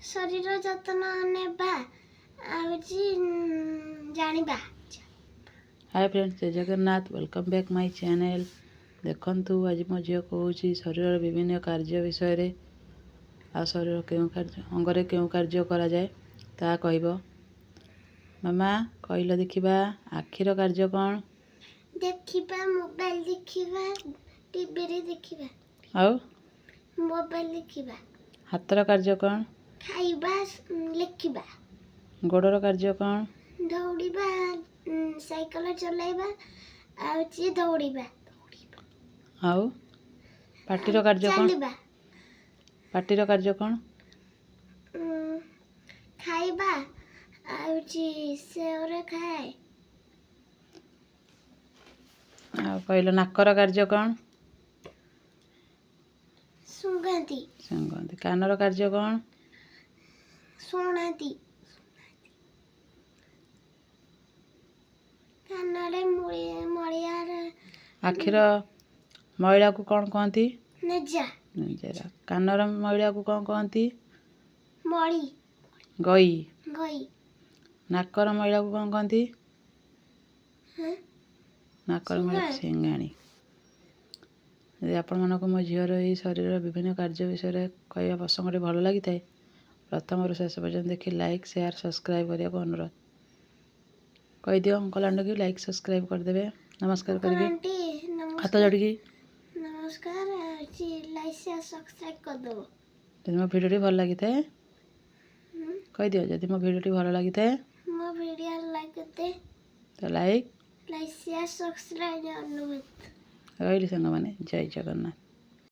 ଶରୀର ଯତ୍ନ ନେବା ଆଉ ଜାଣିବା। ହାଏ ଫ୍ରେଣ୍ଡସ୍, ଜୟ Jagannath. Welcome back my channel. ଦେଖନ୍ତୁ, ଆଜି ମୋ ଝିଅ କହୁଛି ଶରୀରର ବିଭିନ୍ନ କାର୍ଯ୍ୟ ବିଷୟରେ ଆଉ ଶରୀର କେଉଁ କାର୍ଯ୍ୟ ଅଙ୍ଗରେ କେଉଁ କାର୍ଯ୍ୟ କରାଯାଏ ତାହା କହିବ। ମାମା, କହିଲ ଦେଖିବା, ଆଖିର କାର୍ଯ୍ୟ କ'ଣ? ଦେଖିବା, ମୋବାଇଲ ଦେଖିବା, ଟିଭିରେ ଦେଖିବା। ଆଉ? ମୋବାଇଲ ଦେଖିବା। ହାତର କାର୍ଯ୍ୟ କ'ଣ? ଖାଇବା, ଲେଖିବା। ଗୋଡ଼ର କାର୍ଯ୍ୟ କ'ଣ? ଦୌଡ଼ିବା, ସାଇକେଲ ଚଲାଇବା ଆଉ ଦୌଡ଼ିବା। ଆଉ ପାଟିର କାର୍ଯ୍ୟ କ'ଣ? ଚାଲିବା। ପାଟିର କାର୍ଯ୍ୟ କ'ଣ? ଖାଇବା ଆଉ ସେଓରେ ଖାଏ। ଆଉ କହିଲ, ନାକର କାର୍ଯ୍ୟ କ'ଣ? ଶୁଙ୍ଘନ୍ତି। ଶୁଙ୍ଘନ୍ତି। କାନର କାର୍ଯ୍ୟ କ'ଣ? ଶୁଣନ୍ତି। କାନରେ ମଳିଆର। ଆଖିର ମଇଳାକୁ କ'ଣ କହନ୍ତି? ନେଜା। ନିଜର। କାନର ମଇଳାକୁ କ'ଣ କହନ୍ତି? ମଳି। ଗଇ। ଗଇ। ନାକର ମଇଳାକୁ କ'ଣ କହନ୍ତି? ହଁ। ନାକର ମଇଳା? ସିଙ୍ଘାଣି। ସିଙ୍ଘାଣି। ଯଦି ଆପଣମାନଙ୍କୁ ମୋ ଝିଅର ଏହି ଶରୀରର ବିଭିନ୍ନ କାର୍ଯ୍ୟ ବିଷୟରେ କହିବା ପ୍ରସଙ୍ଗଟି ଭଲ ଲାଗିଥାଏ, ପ୍ରଥମରୁ ଶେଷ ପର୍ଯ୍ୟନ୍ତ ଦେଖି ଲାଇକ୍, ସେୟାର, ସବସ୍କ୍ରାଇବ୍ କରିବାକୁ ଅନୁରୋଧ। କହିଦିଅ ଅଙ୍କଲ ଆଣ୍ଟିକି, ଲାଇକ୍ ସବସ୍କ୍ରାଇବ୍ କରିଦେବେ। ନମସ୍କାର କରିକି। ଆଣ୍ଟି, ହାତ ନମସ୍କାର। ଯୋଡ଼ିକି। ନମସ୍କାର। ଲାଇକ୍, ସେୟାର, ସବସ୍କ୍ରାଇବ୍ କରିଦେବ। ଯଦି ମୋ ଭିଡ଼ିଓଟି ଭଲ ଲାଗିଥାଏ, କହିଦିଅ, ଯଦି ମୋ ଭିଡ଼ିଓଟି ଭଲ ଲାଗିଥାଏ, ମୋ ଭିଡ଼ିଓ ଲାଇକ୍ ଦେ। ତ ଲାଇକ୍ ଲାଇକ୍, ସେୟାର, ସବସ୍କ୍ରାଇବ୍ ଅନୁରୋଧ। ରହିଲି ସାଙ୍ଗମାନେ, ଜୟ ଜଗନ୍ନାଥ।